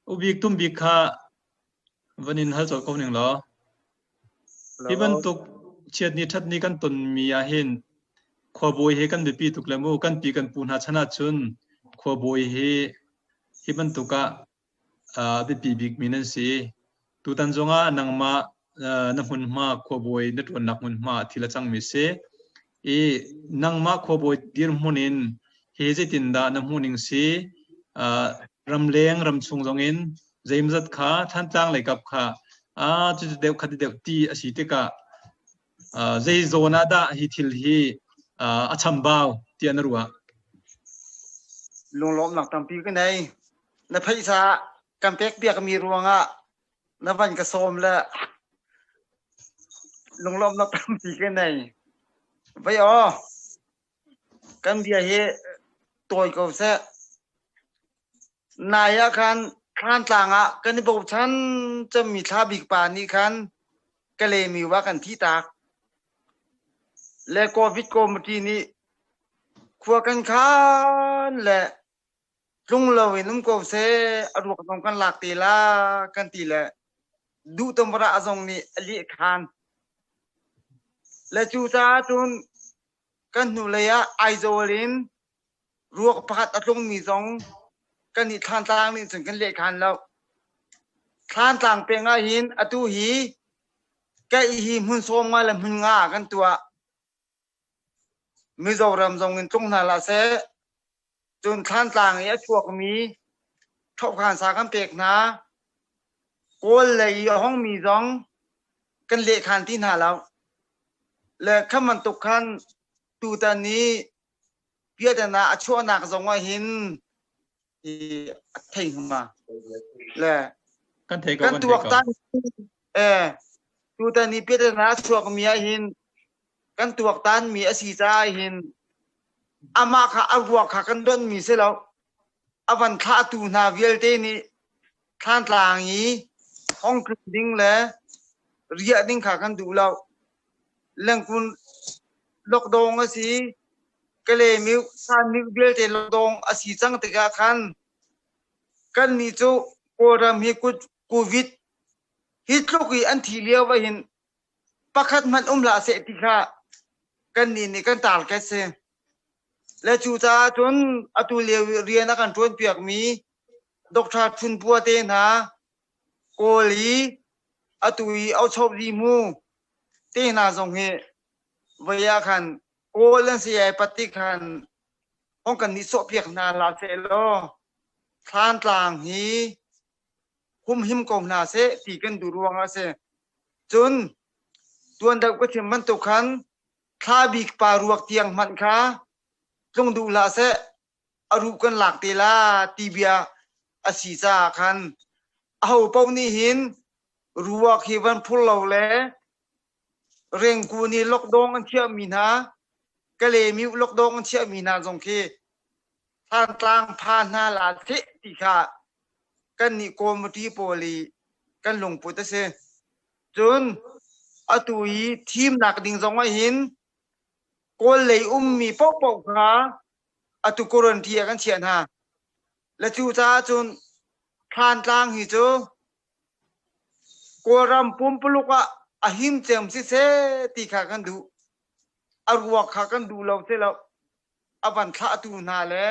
Ubik tumbik kha van in hal colh ko ning law. Hi bantuk chiatni ṭhatni kan tonmi ahhin khuabawi hi kan biapi tuk le mu kan pi kan pu hna chan ahcun khuabawi hi hi bantuk ah a biapi bikmi nan si. Tutan zongah nangmah na hmunhma khuabawi na ṭuannak hmunhma thil a cangmi si. I nangmah khuabawi dirhmun in hi zeitindah na hmuhning si? Ramleng ramchung zongin zeimazat kha Thantlang leikap kha ah cucu deuh khati deuh ti a si tikah zei zawn ah dah hi thil hi a chambau tiah na ruah? Lunglawmhnak tampi ka nei. Na phaisa kan pek piakmi ruangah na van ka sawm le lunglawmhnak tampi ka nei. Vai aw, kan bia hi tawi ko seh. Nai ah khan Thlantlang ah kan i bochan cemmi Thla Bik pa nih khan Kalaymyo ah kan thihtak. Le Covid committee nih khua kan khan le tlung loin um ko seh a ruak zong kan lak te la kan ti le duh tumra zong nih a leh khan. Le cucaah cun kan hnulei ah Aizawl in Ruak pakhat a tlungmi zong kan i Thlantlang nih cun kan lehkhan lo. Thlantlang peng ah hin atu hi kaih hi hmun sawm nga le hmun nga ah kan tuah. Mizoram zong in tlung hna hlah seh. Cun Thlantlang i a chuakmi ṭhohkhan sa kan pek hna. Kawl lei i a hongmi zong kan lehkhan ti hna lo. Le kha bantuk khan tutan i piatana a chuahnak zong ah hin a thei hnga le kan thei ko kan tuaktan eh tutan i piatana a chuak mi ah hin kan tuaktan mi a si caah hin amah kha a ruak kha kan don mi si lo a van thlahtu hna vialte nih thlantlang i hong tlun ding le riah ding kha kan duh lo lengkun lockdown a si Kalaymyo Sanmyo vialte lockdown a si cang tikah khan kannih cu Kawlram hi COVID hi tluk i an thi lio ah hin pakhat hmanh um hlah seh ti kha kannih nih kan target si. Le cucaah cun atu lio i rian a kan ṭuanpiakmi Dr. Thun Pua te hna Kawl i atu i Auchopli mu te hna zong hi voi ah khan Kawl an si ai pat ti khan hong kan nih sawhpiak hna hlah seh law Thlantlang hi humhim ko hna seh ti kan duh ruangah a si. Cun tuan deuh ka chim bantuk khan thla bik pa ruak tiang hmanh kha tlung duh hlah seh a ruh kan lak te la ti bia a si caah khan aho paoh nih hin ruak hi van phur lo le rengku nih lockdown an thiahmi hna Kalaymyo lockdown an thiahmi hna zong khi Thantlang pha hna la seh ti kha kannih committee pawl i kan lungput a si. Cun atu i thimnak ding zong ah hin Kawl lei ummi paohpaoh kha atu quarantine ah kan chiah hna. Le cu caah cun Thlantlang hi cu Kawlram pumpuluk ah a him cem siseh ti kha kan duh. A ruak kha kan duh lo ti lo. A van thlahtu hna le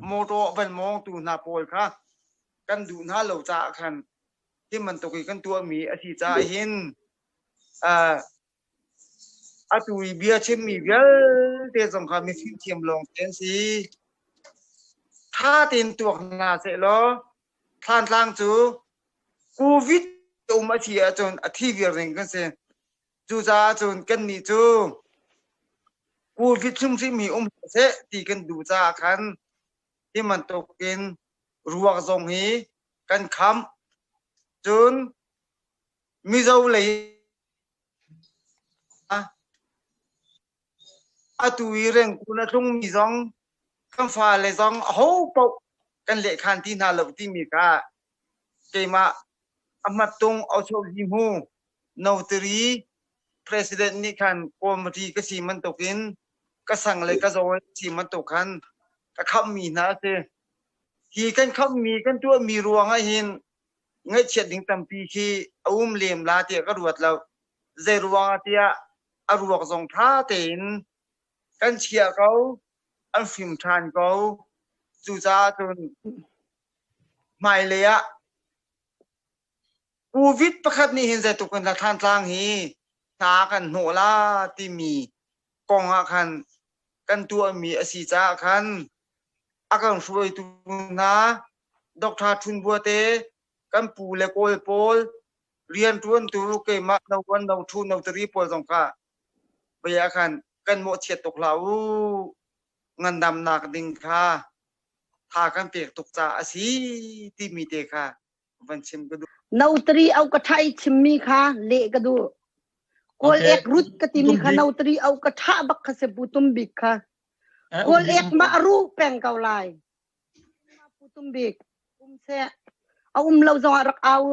motor a van mawngtu hna pawl kha kan duh hna lo caah khan hi bantuk i kan tuahmi a si caah hin uh, atu i bia chimmi vialte zong kha mifim thiam lawng te an si. Tha tein tuak hna seh law Thlantlang cu COVID um a si ahcun a thi viar ding kan si. Cucaah cun kannih cu COVID hrimhrim hi um hlah seh ti kan duh caah khan hi bantukin ruak zong hi kan khamh. Cun Mizo lei Atu i rengkun a tlungmi zong kan fale zong aho paoh kan lehkhan ti hna lo timi kha keimah a hmattung Auchauhli hmu notary president nih khan committee ka si bantukin ka sang le ka zawl si bantuk khan ka khammi hna a si. Hi kan khammi kan tuahmi ruang ah hin ngaihchiat ding tampi khi a um lem la tiah ka ruat lo. Zei ruang ah tiah a ruak zong ṭha tein kan chiah ko, an hrim ṭhan ko. Cucaah cun hmailei ah Covid pakhat nih hin zeitluk in dah Thlantlang hi hna kan hnawh la timi kong ah khan kan tuahmi a si caah khan a kan hruaitu hna Dr. Thun Bua te kan pu le kawl pawl rianṭuantu keimah no one no two no three pawl zong kha vei ah khan kan mawhchiat tuk hlah u ngandamnak ding kha tha kan pek tuk caah a si timi te kha van chim ka duh. Notary au ka tha i chimmi kha leh ka duh. Kawl Okay. ek rut ka timi kha Tum bik. notary au ka tha bak kha se pu tum bik kha. Eh, Kawl um bik ek ma aru peng ko lai. Pu tum bik. Um se. A um lo zong ah rak au.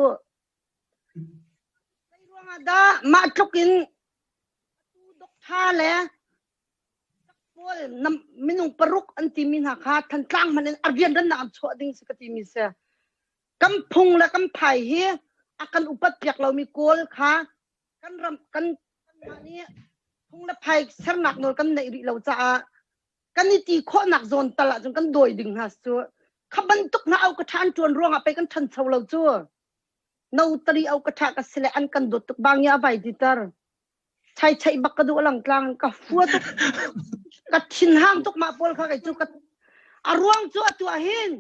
Zei ruangah dah mah tluk in atu dok tha le pawl minung paruk an timi hna kha Thantlang hmanh in a rianrannak an chuah ding si ka timi si. Kan phung le kan phai hi a kan upat piak lomi Kawl kha kan ram kan kanmah nih phung le phai sernak nawl kan neih rih lo caah kan i ti khawhnak zawn tal ahcun kan dawi ding hna cu kha bantuk hna au ka ṭha an ṭuan ruangah pei kan ṭhancho lo cu no tari au ka ṭha ka si le an kan dawt tuk bang ya vai diter chai chai bak ka duh lang tlang ka fua tuk ka thinhang tuk mah pawl kha kei cu ka a ruang cu atu ah hin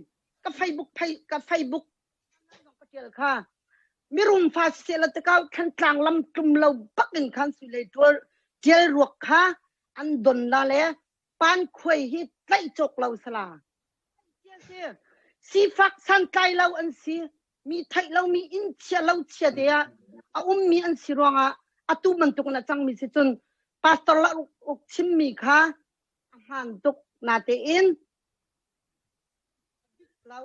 ka Facebook phei ka Facebook ka tial kha mirum fa se la takau thantlang lam tlum lo bak in khan sui lei tual tial ruak kha an don la le pan khuai hi tlaih cawk lo sala Sifak santlai lo an si. Mi theih lomi inn chia lo chia te ah a ummi an si ruangah atu bantuk in a cangmi si cun pastor la uk chimmi kha a hmaan tuk natein lo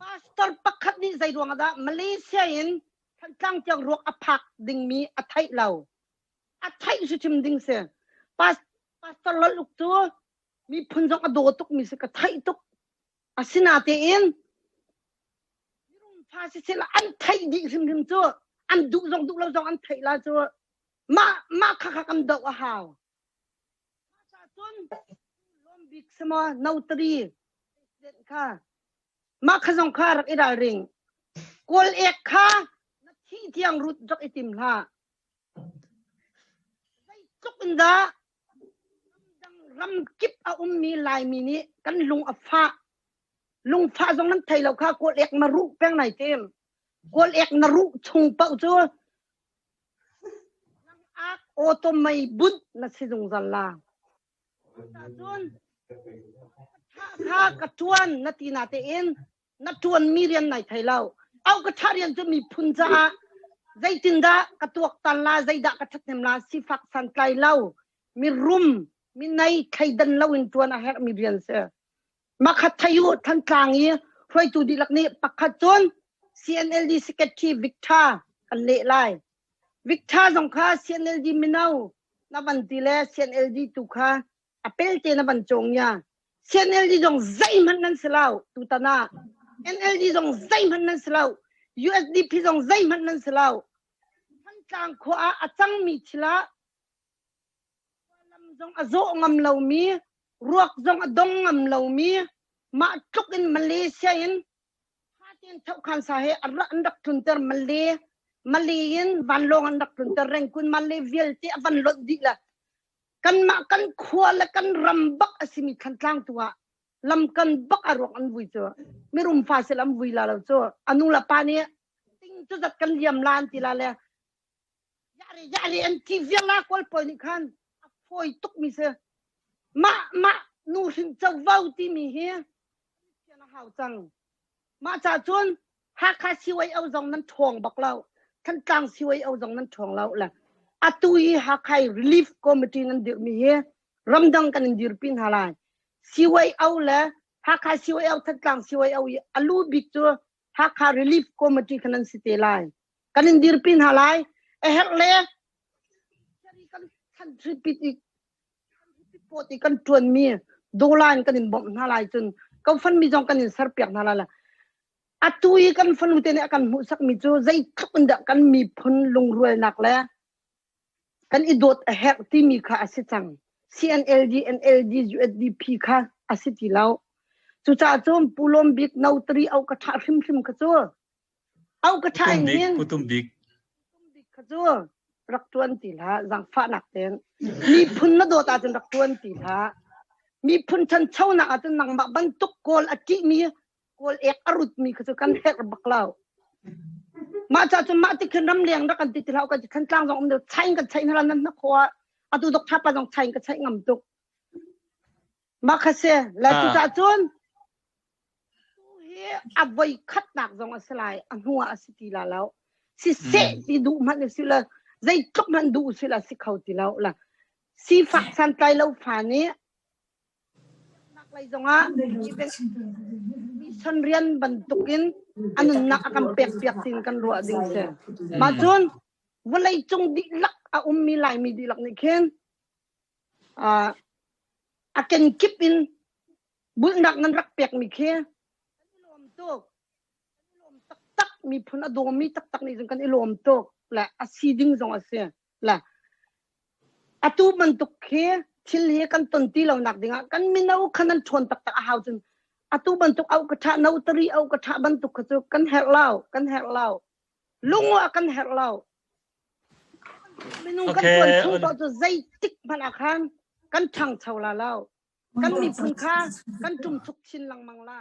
pastor pakhat nih zei ruangah dah Malaysia in Thantlang tiang ruak a phak dingmi a theih lo a theih si chim ding si pastor lal uk cu miphun zong a daw tukmi si ka theih tuk asinatein fa siseh an theih dih hrimhrim cu an duh zong duh lo zong an theih la cu mah mah kha kha kan doh a hau cun lawm bik sama notary president kha mah kha zong kha rak i ralring kawl ek kha na thi tiang rut rak i tim hlah Zeitluk in dah ramdang ramkip a ummi Laimi nih kan lung a fah. Lungfah zong nan thei lo kha kawl ek na ruh peng nai tim. Kawl ek na ruh chung paoh cu nang ak auto mei bunh na si zungzal la. Cun kha ka ṭuan na ti na tein na ṭuanmi rian nai thei lo. Au ka ṭha rian cu miphun caah zeitindah ka tuaktan la, zeidah ka ṭhathnem la, sifak santlai lo, mirum, minei thleidan lo in ṭuan a herhmi rian si. Makhat thei u Thantlang i hruaitu dihlak nih pakhat cun CNLD Secretary Victor kan leh lai. Victor zong kha CNLD mino na van ti le CNLD tu kha a pelte na van cawng ya. CNLD zong zeihmanh nan si lo tutan ah. NLD zong zeihmanh nan si lo. USDP zong zeihmanh nan si lo. Thantlang khua ah a cangmi thil ah lam zong a zawh ngam lomi, ruak zong a dong ngam lomi, mah tluk in Malaysia in Fatin Thohkhan sa he an rak tlunter Malay Malay in vanlawng an rak tlunter Rengkun Malay vialte a van lonh dih la kanmah kan khua le kan ram bak a simi Thantlang tu ah lamkan bak a ruak an vui cu mirum fa sel an vui la lo cu anu la pa nih ting cu zat kan liam la an ti la le yare yare an ti vial la kawl pawl nih khan a fawi tuk mi si mah mah nu hrin covo timi hi a hau cang mah ca cun Hakha CYO zong nan ṭhawng bak lo Thantlang CYO zong nan ṭhawng lo le atu hi Hakha Relief Committee nan dirhmi hi ramdang kan in dirpi hna lai CYO le Hakha CYO Thantlang CYO i alu bik cu Hakha Relief Committee kha nan si te lai kan in dirpi hna lai a herh le kan than pit i pawt i kan ṭuanmi dollar in kan in bawmh hna lai cun ka. GoFundMe zong kan in ser piak hna la la. Atu i kan fanu te nih a kan hmuhsakmi cu zeitluk in dah kan miphun lungrualnak le kan i dawt a herh timi kha a si cang. CNLD, NLD, USDP kha a si ti lo. Cucaah cun Pu Lawm Bik notary au ka ṭha hrimhrim kha cu au ka ṭha in hin Pu Tum Bik kha cu rak ṭuan ti hlah zaangfahnak tein miphun na dawt ahcun rak ṭuan ti hlah miphun ṭhanchonak ahcun nangmah bantuk kawl a ṭihmi kawl ek a rutmi kha cu kan herh bak lo mah ca cun mah ti khin ramleng rak kan ti ti hlah kan ti thantlang zong um deuh chain kan chain hna nan na khua atu dok thapa zong chain ka chaih ngam tuk mah kha si le cu ca cun hi a voi khatnak zong a si lai a hnu ah a si ti la lo si seh ti duh hmanh si la zeitluk hmanh duh si la si kho ti lo la sifak santlai lo fa nih Nak lei zongah mission rian bantukin a nunnak a kan pek piak tin kan ruah ding si. Mah cun vawlei cung dihlak a ummi Laimi dihlak nih khin a kenkip in bulhnak nan rak pekmi khi kan i lawm tuk. Kan i lawm taktak miphun a dawmi taktak nih cun kan i lawm tuk le a si ding zong a si. La atu bantuk khi thil hi kan ton ti lo nak dingah kan mino khan an ṭhawn taktak a hau cun atu bantuk au ka ṭha notary au ka ṭha bantuk kha cu kan herh lo kan herh lo lungu ah kan herh lo minung kan tuan chung to cu zeitik hmanh ah khan kan ṭhangcho la lo kan miphun kha kan ṭumchuk chin lengmang la.